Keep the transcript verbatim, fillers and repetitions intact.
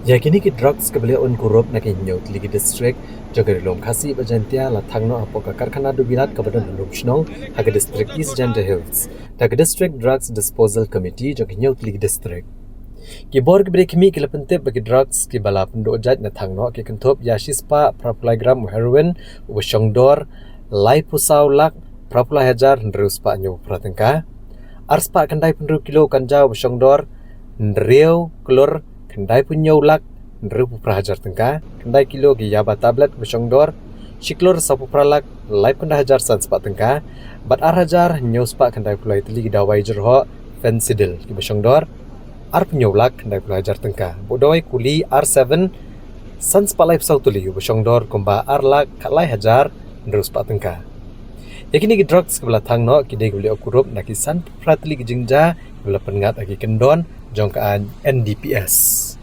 Ïa kine ki drugs kiba la un kurup na ki hynñiew tylli ki district jong ka Ri Lum Khasi bad Jaiñtia la thang noh hapoh ka karkhana dewbilat kaba don ha Lumshnong ha ka district East Jaintia Hills da ka District Drugs Disposal Committee jong ka hynñiew tylli ki district. Ki bor kiba dei khmih ki la pyntip ba ki drugs kiba la pynduh jait ne thang noh ki kynthup ïa shispah phra phew lai gram u heroin uba shongdor laiphew saw lak phra phew lai hajar hynriew spah hynñiew phew phra tyngka, arspah khyndai phew hynriew kilo ganja uba shongdor hynriew klur khyndai phew hynñiew lak hynriew phew phra hajar tyngka, khyndai kilo ki yaba tablet uba shongdor shi klur saw phew phra lak laiphew khyndai hajar san spah tyngka, bad ar hajar hynñiew spah khyndai phew lai tylli ki dawai jyrhoh Phensedyl kiba shongdor ar phew hynñiew lak khyndai phew lai hajar tyngka, bad u dawai kuli R seven san spah laiphew saw tylli uba shongdor kumba ar lak khatlai hajar hynriew spah tyngka. Ïa kine ki drugs kiba la thang noh ki dei kiba la kurup na ki san phew phra tylli ki jingjia kiba la pynngat ha ki kyndon jong ka aiñ N D P S.